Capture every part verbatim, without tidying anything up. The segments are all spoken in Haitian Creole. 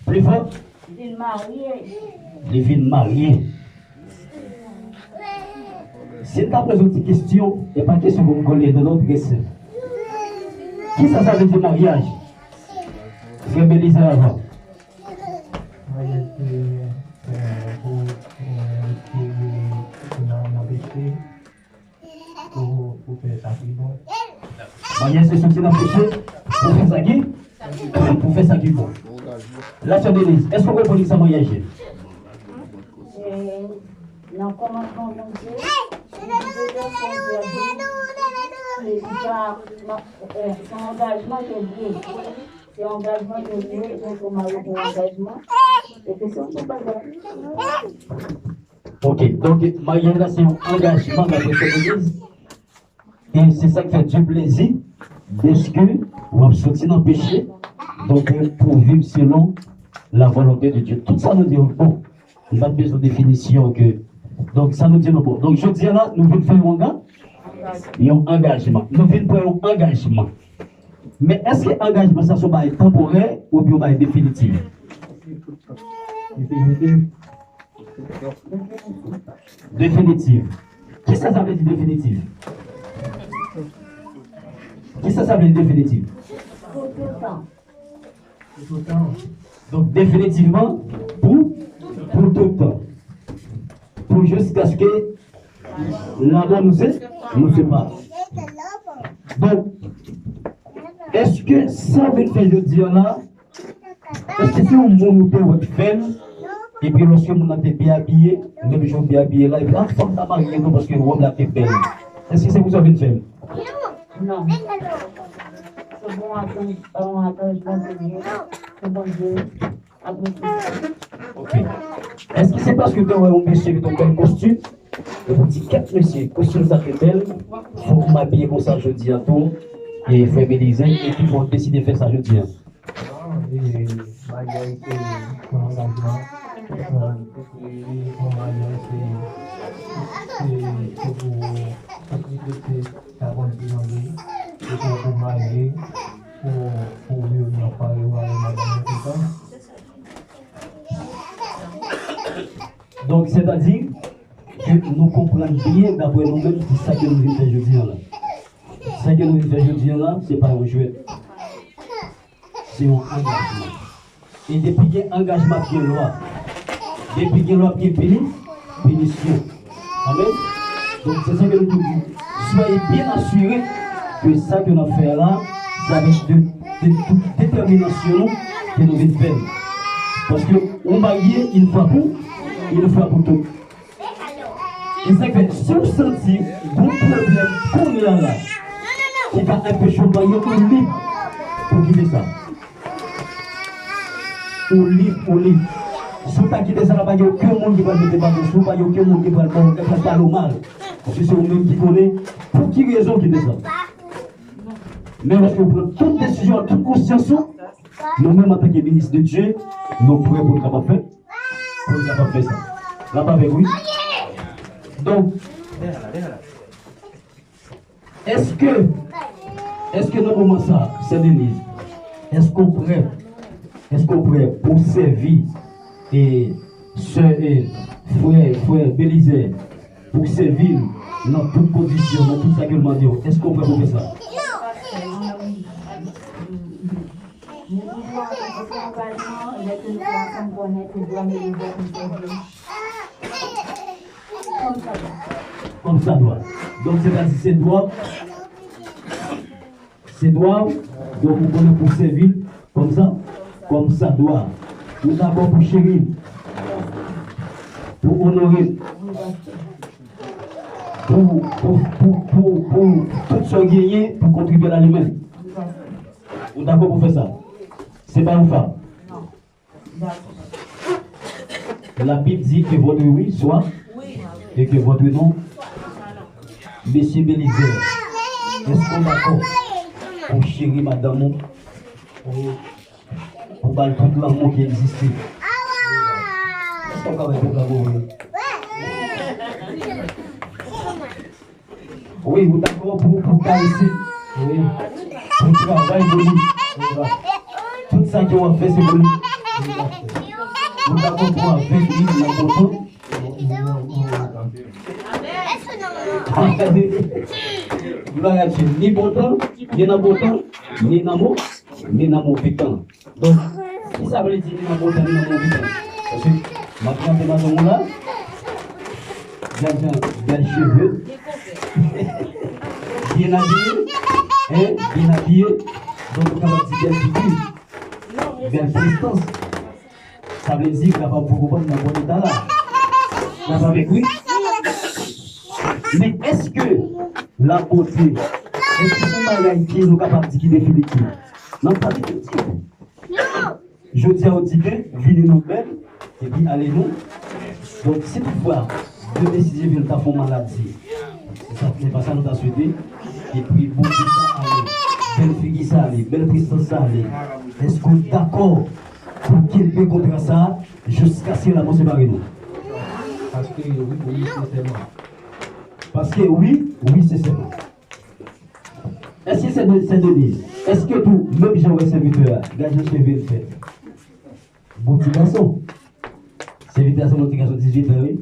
Pli fò. Vin marye. Li vin marye. Si n ta poze yon ti kesyon, e pa kesyon pou m kole nan lòt kesyon. Kisa sa vle di maryaj? Frè Belize avan. Maryaj se, eh, pou, eh, retire nan, nan peche, pou, pou fè sa ki bon. Maryaj se soti nan peche, pou fè sa ki, pou fè sa ki bon. La sè Deniz, èske w konprann kisa maryaj ye? Eh, nan kòmansman Bondye, Bondye te fè Bondye, se pa, eh, se yon angajman ke Bondye, se yon angajman ke Bondye, donk, ou mari pou yon angajman, e ke se yon bon bagay. Ok, donk, maryaj la se yon angajman daprè sè Deniz. E se sa k fè Dye plezi, dèske w ap soti nan peche, donk, pou viv selon la volonté de Dieu. Tout sa nou di yo bon. Nou pa t bezwen definisyon ke. Donk, sa nou di nou bon. Donk, jodi a la, nou vin fè yon anga-, yon angajman. Nou vin pran yon angajman. Men èske angajman sa se yon bagay tanporè oubyen yon bagay definitif? Definitif. Definitif. Kisa sa vle di definitif? Kisa sa vle di definitif? Pou toutan. Donk, definitivman, pou, pou tout tan. Pou jiskaske lanmò nou se, nou separe. Donk, èske sa w vin fè jodi a la, èske se yon moun ou te wè k fè l, epi lòske moun nan te byen abiye, menm jan w byen abiye la, epi, a, fò m ta marye non, paske wòb la te bèl. Èske se pou sa w vin fè l? Non. Se bon atanj, bon atanj Bondye, se Bondye ap mete. Ok. Èske se paske w te wè yon mesye ki te yon bèl kostim, epi w di, kèt mesye, kostim sa te bèl, fòk m abiye konsa jodi a tou, e frè Belize, epi fò w deside fè sa jodi a? Non, e, maryaj se yon angajman. E, e, yon maryaj se, se, se pou, pou reflekte sa Bondye mande. Se pou, pou marye, pou, pou reyini anfwa yo avèk madanm yo tout tan. Donk, sètadi ke nou konprann byen, daprè nou menm, ki sa ke nou vin fè jodi a la. Sa ke nou vin fè jodi a la, se pa yon jwèt. Se yon angajman. E depi gen angajman, ap gen lwa. Depi gen lwa, ap gen pini-, pinisyon. Amèn. Donk, se sa ke nou toujou di. Soyez bien assurés que sa ke n ap fè a la, se avèk de, de tout detèminasyon nou ke nou vin fè l. Paske ou marye une fois pour, une fois pour toutes. E sa k fè, si w santi gon pwoblèm kounye a la ki ka anpeche w marye, ou lib pou kite sa. Ou lib, ou lib. Si w ta kite sa la, pa gen okenn moun ki pral mete baton sou ou, pa gen okenn moun ki pral ba w, ki pral pale w mal. Paske se ou menm ki konnen pou ki rezon w kite sa. Men lòske w pran tout desizyon an tout konsyans ou, nou menm antanke minis de Dye, nou prè pou n kapab fè, pou n kapab fè sa. N ap avèk, wi. Donk, èske, èske nan moman sa, sè Deniz, èske w prè, èske w prè pou w sèvi e sè, e frè, frè Belize, pou w sèvi l nan tout kondisyon, nan tout sa ke l mande w? Èske w prè pou w fè sa? Kòmsadwa. Donk, sètadi se dwa w. Se dwa w, donk ou konnen pou w sèvi l kòmsa, kòmsadwa. Ou dakò pou cheri l, pou onore l, pou, pou, pou, pou, pou tout sa w genyen pou kontribye a la li menm. Ou dakò pou fè sa? Se pa yon fab. La Bible dit que votre oui soit et que votre non. Mesye Belize, èske w dakò pou cheri madanm ou, pou, pou ba l tout lanmou ki egziste? Èske w ka bay tout lanmou, wi? Wi, ou dakò pou, pou karese? Wi. Pou travay pou li? Wi. Tout sa ke w ap fè, se pou li? Nou dakò pou avèg li nan bon tan. Nou pa ka di ni bon tan, ni nan bon tan, ni nan mo, ni nan move tan. Donk, ki sa vle di ni nan bon tan, ni nan move tan? Paske m ap gade madanm ou la, bèl jan, bèl cheve, byen abiye, en, byen abiye. Donk, nou kapab di bèl figi, bèl prestans. Sa vle di, kapab pou konprann nan bon eta la. N ap avèk wi. Men èske labote, èske se yon bagay ke nou kapab di ki definitif? Non, pa definitif. Jodi a, ou di ke vini nou bèl, epi ale nou. Donk, si toutfwa, demen si Dye vle, nou ta fè yon maladi, se sa, se pa sa nou ta swete. Epi, bon, sa ale, bèl figi sa ale, bèl prestans sa ale. Èske w dakò pou kenbe kontra sa a jiskaske lanmò separe nou? Paske wi, wi, sensèman. Paske wi, wi, sensèman. Èske sè de, sè Deniz, èske tou, menm jan w wè sèvitè a, gad jan cheve l fèt? Bon ti gason. Sèvitè a se yon ti gason dizuit an, wi.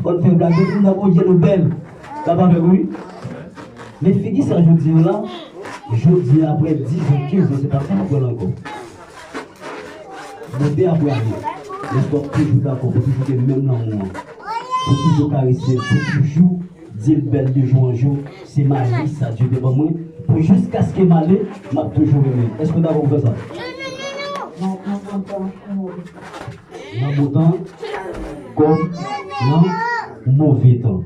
Fò n fè blag, tout moun ap, o, je nou bèl. Sa pa fè wi. Men figi sa jodi an la, jodi an, apre diz an, kenz an, se pa sa nou pran ankò. Bote a prale. Èske w ap toujou dakò pou toujou gen menm lanmou an? Pou toujou karese l, pou toujou di l bèl de jou an jou, se mari sa Dye te ban mwen, pou jiskaske m ale, m ap toujou renmen l. Èske w dakò pou fè sa? Nan bon tan kòm nan move tan.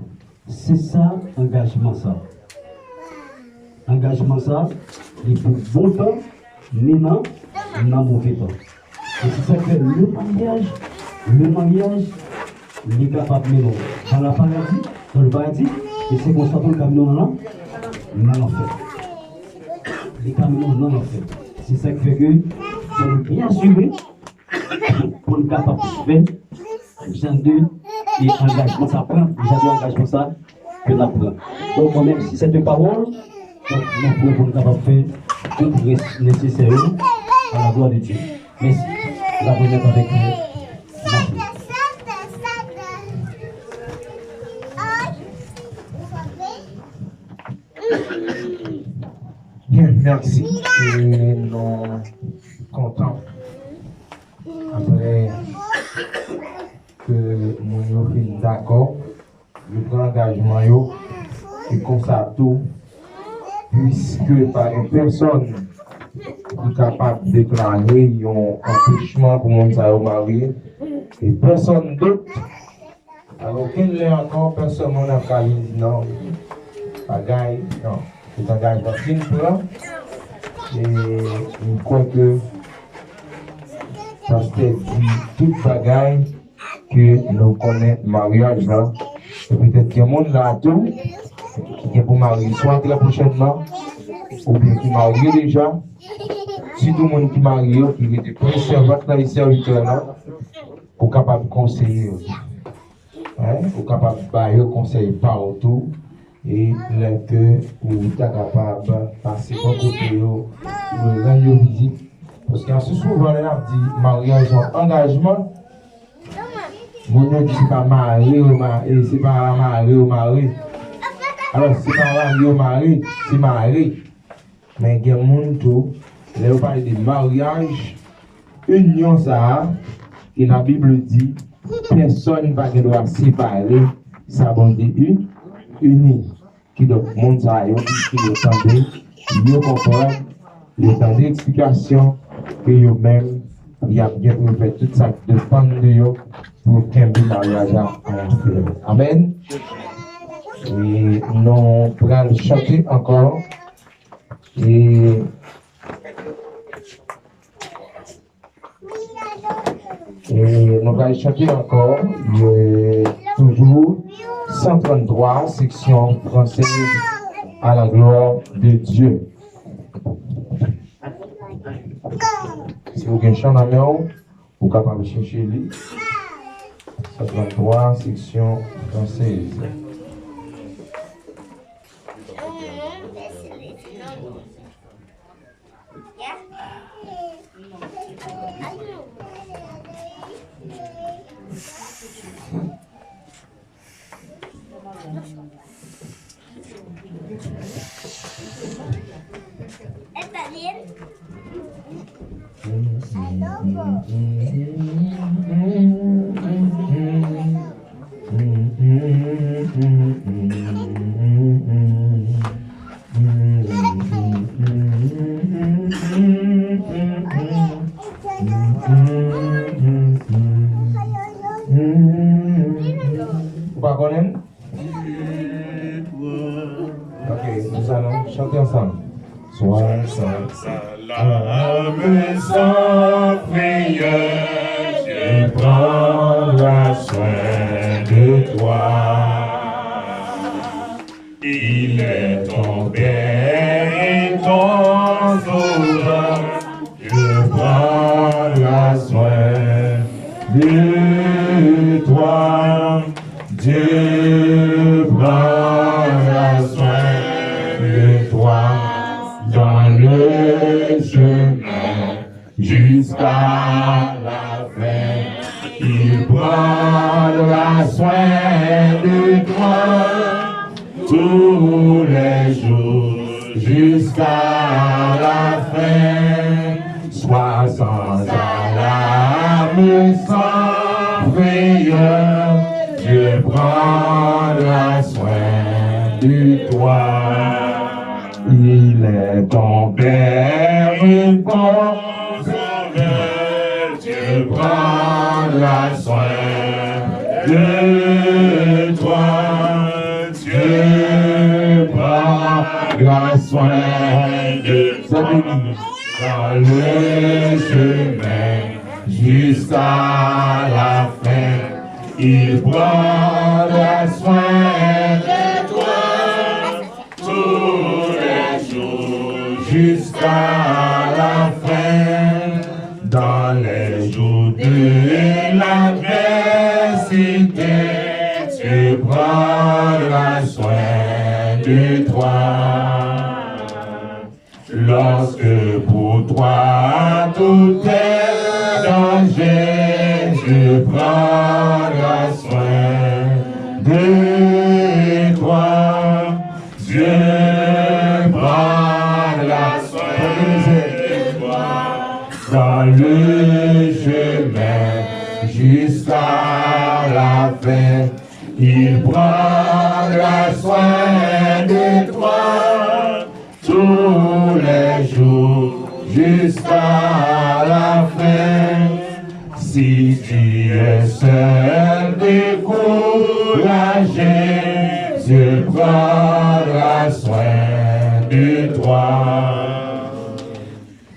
Se sa angajman sa. Angajman sa, li pou bon tan, ni nan, nan move tan. E se sa k fè le maryaj, le maryaj, li kapab mennen w nan laparadi, nan le paradi, e se konsa tou l ka mennen w nan, nan lanfè. Li ka mennen w nan lanfè. Se sa k fè ke fò nou byen asire pou n kapab fè jan de e angajman sa pran, jan de angajman sa ke n ap pran. Donk, mwen menm, si se de pawòl, donk, nou pran pou n kapab fè tout rès nesesè yo à la gloire de Dieu. Mèsi. N ap remèt avèk, euh, Matye. Byen, mèsi. E nou kontan. Apre ke moun yo fin dakò, yo pran angajman yo, e konsa tou, piske pa gen pèsòn ki kapab deklare yon anpechman pou moun sa yo marye, e pèsòn dòt, a okenn lè ankò, pèsòn moun ap ka vin di non, bagay, non. Se angajman fin pran, e m kwè ke pastè di tout bagay ke nou konnen maryaj la. E petèt gen moun la tou ki gen pou marye swa trè pwochènman, oubyen ki marye deja. Sitou moun ki marye yo, ki rete prensèvant nan sèvitè la, ou kapab konseye yo. Hein? Ou kapab ba yo konsèy pa w tou. E lè ke ou ta kapab pase bò kote yo, ou rann yo vizit. Paske ase souvan, lè n ap di maryaj se yon angajman, moun yo di se pa mare yo ma-, e se pa mare yo mare. Alò, se pa mare yo mare, se mare. Men gen moun tou, lè yo pale de maryaj, inyon sa a, ke Labib di, pèsòn pa gen dwa separe sa Bondye u-, ini. Kidonk, moun sa yo, piske yo tande, yo konprann, yo tande eksplikasyon, ke yo menm, y ap gen pou yo fè tout sa k depann de yo, pou yo kenbe maryaj la an flè. Amèn. E nou pral chante ankò. E, e nou pral chante ankò, e, toujou san tranntwa, seksyon fransèz, à la gloire de Dieu. Si w gen chan nan men w, ou kapab chèche li. San tranntwa, seksyon fransèz. Yeah. Ou pa konnen l? Ok, nou sa nou chante ansanm. Soixante. L'âme sans frayeur, Dieu prendra soin de toi. Il est ton père et ton sauveur. Dieu prendra soin de toi. Dieu prendra soin de toi dans le chemin jusqu'à la fin. Il prendra soin de toi tous les jours jusqu'à la fin. Sois sans alarme, sans frayeur, Dieu prendra soin de toi. Il est ton père et ton sauveur, Dieu prendra soin de toi. Dieu prendra soin de toi dans le chemin jusqu'à la fin. Il prendra soin de toi tous les jours jusqu'à la fin. Dans les jours de l'adversité, Dieu prendra soin de toi. Lorsque pour toi tout est danger, Dieu prendra soin de toi. Dieu prendra soin de toi dans le chemin jusqu'à la fin. Il prendra soin de toi tous les jours jusqu'à la fin. Si tu es seul, découragé, Dieu prendra soin de toi.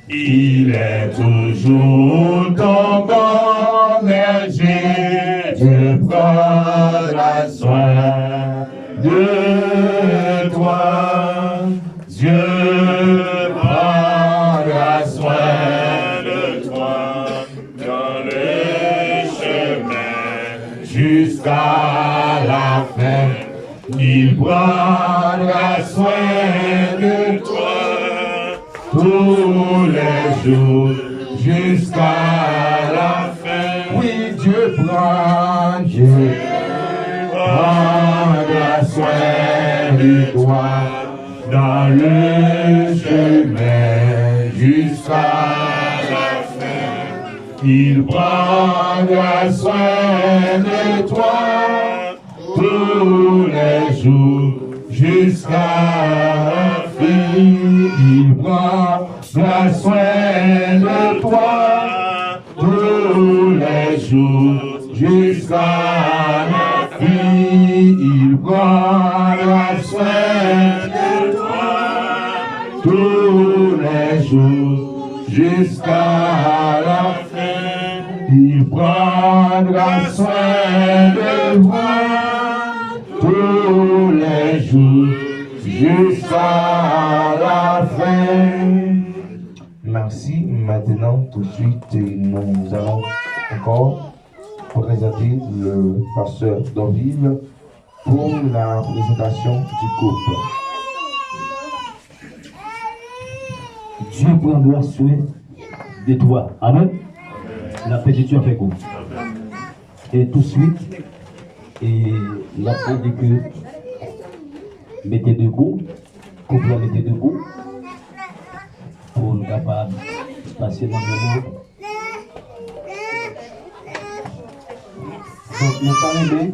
Il est toujours ton bon berger, Dieu prendra soin de toi. Dieu prendra soin de toi dans le chemin jusqu'à la fin. Il prendra soin de toi tous les jours jusqu'à la fin. Oui, Dieu prend, Dieu prendra soin de toi dans le chemin jusqu'à la fin. Il prendra soin de toi tous les jours jusqu'à la fin. Il prendra soin de toi tous les jours jusqu'à la fin. Il prendra soin de toi tous les jours jusqu'à la fin. Il prendra soin de toi tous les jours jusqu'à la fin. Merci. Maintenant, tout de suite, nous allons encore présenter le pasteur Dorvil pour la présentation du groupe. Dieu prendra soin de toi. Amen. Lapè de Dye avèk ou. E tou swit, e n ap mande ke mete debou, koup la mete debou, pou n kapab pase nan moman Donk, nou ta renmen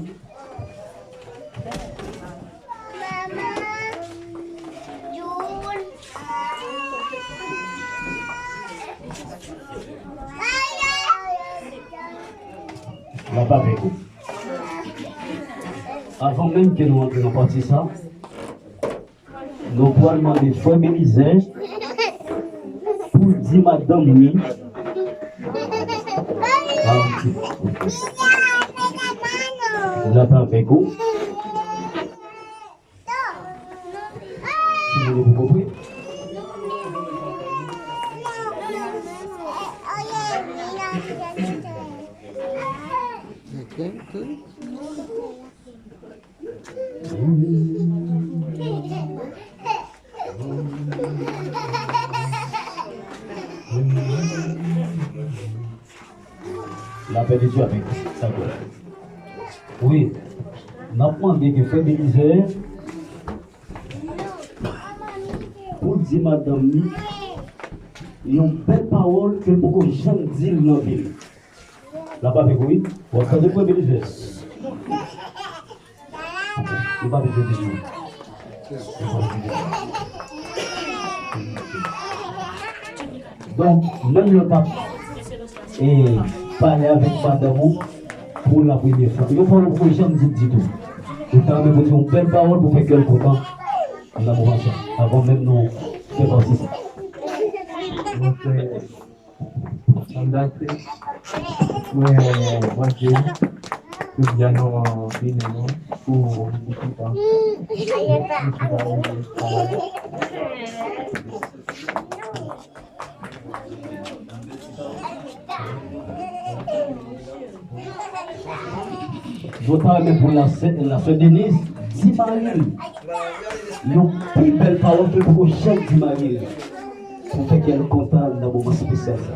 L ap avèk ou. Avan menm ke nou antre nan pati sa, nou pral mande frè Belizè pou l di madanm li. Ah, ok. L ap avèk ou. Si moun yo pou konprann. Ok, ok. Lapè de Dye avèk ou. Dakò. Wi. N ap mande ke frè Belizè pou di madanm li yon bèl pawòl ke l poko janm di l nan vi l. L ap avèk ou, wi. W ap tande frè Belizè. Ou pa bezwen di nou. Donk, menm lè w t ap, e, pale avèk madanm ou pou lapremyè fwa, yon pawòl ou poko janm di l ditou. Ou ta renmen pou di yon bèl pawòl pou fè kè l kontan nan moman sa, avan menm nou fè pati sa. Ann date, mwen, mwen di, jodi a nou vini nou pou vizite. Mwen ta renmen pou la sè, la sè Deniz di mari l yon pi bèl pawòl ke l poko janm di mari l. Pou fè kè l kontan nan moman espesyal sa.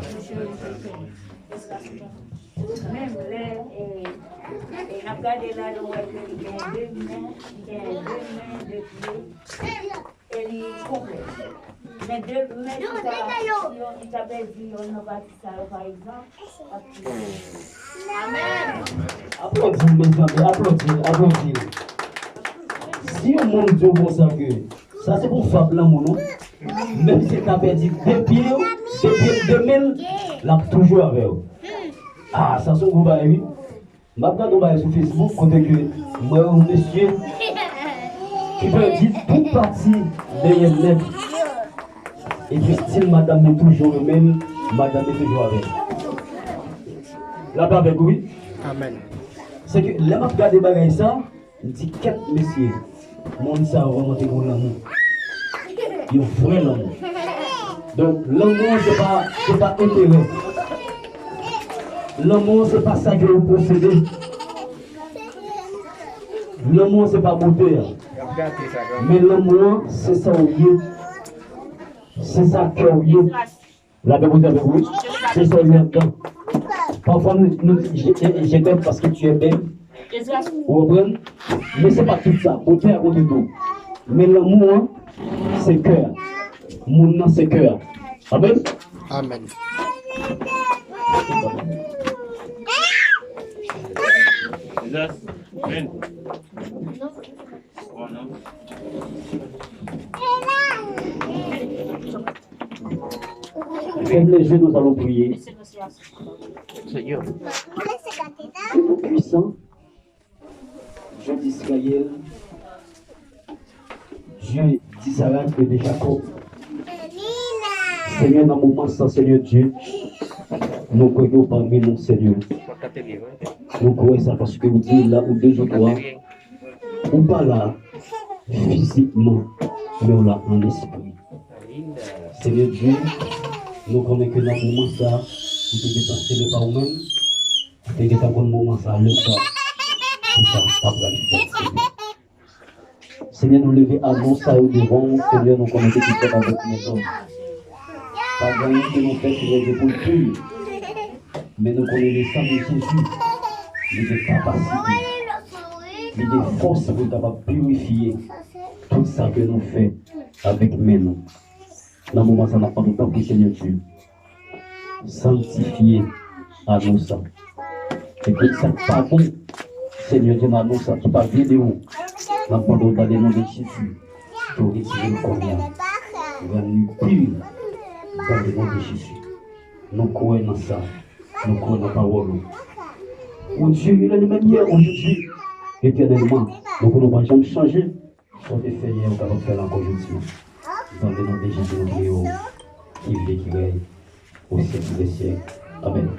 Menm lè, e, e, n ap gade la, nou wè ke li gen de men, li gen de men, de pye. E li konplè. Men de, men si sa, si yon, li ta pèdi yon nan pati sa yo, pa egzanp, ap touye. Amèn. Aplodi l, mezanmi, aplodi l, aplodi l. Si yon moun di w konsa ke sa se pou fab lanmou, non? Menm si l ta pèdi de pye, de pye l, de men l, l ap toujou avè w. Ah, sa se yon gwo bagay, wi. M ap gade yon bagay sou Facebook kote ke m wè yon mesye ki pèdi tout pati dèyè l nèt. Epi still madanm li toujou renmen l, madanm li toujou avè l. L ap avèk ou, wi. Amèn. Se ke lè m ap gade bagay sa, m di kèt mesye. Moun sa yo vrèman te gon lanmou. Yon vrè lanmou. Donk, lanmou an se pa, se pa enterè. Lanmou an se pa sa ke ou posede. Lanmou an se pa bote a. Men lanmou an se sa ou ye. Se sa kè ou ye. Lapè Bondye avèk ou, wi. Se sa w ye anndan. Pafwa nou, nou di, je, je, je t'aime parce que tu es belle. Ou konprann? Men se pa tout sa. Bote a konte tou. Men lanmou an, se kè a. Moun nan, se kè a. Amèn? Amèn. Jesus. Amen. Ferme les yeux, nous allons prier. Seigneur. Tout-Puissant, Dieu d'Israël, Dieu d'Isaac et de Jacob. Senyè, nan moman sa, Senyè Dye, nou kwè ke w pami nou, Senyè. Nou kwè sa paske w di la ou de ou twa, ou pa la fizikman, men w la an lespri. Senyè Dye, nou konnen ke nan moman sa, ou te gentan sele pa ou menm, ou te gentan konn moman sa, lè sa, pou sa ta pral fèt, Senyè. Senyè, nou leve anons sa yo devan w, Senyè, nou konnen ke se fèt avèk men nòm. Pa gen anyen ke nou fè, Senyè Dye, pou l pi. Men nou konnen le san de Jezi, li gen kapasite, li gen fòs pou l kapab pirifye tout sa ke nou fè avèk men nou. Nan moman sa, n ap mande w, tanpri, Senyè Dye, sanktifye anons sa. E tout sa k pa bon, Senyè Dye nan nou, sa ki pa vle de ou, n ap mande w dan le non de Jezi, ke w retire l kounye a. Rann li pire dan le non de Jezi. Nou kwè nan sa. Nou kwè nan pawòl ou. Ou Dye, ou lè li menm yè, ojodwi, etènèlman. Nou konnen w pa janm chanje. Sa w te fè yè, ou kapab fè l ankò jodi a. Dan le non de Jezi, nou priye w, ki viv e ki rèy o syèk dè syèk. Amèn.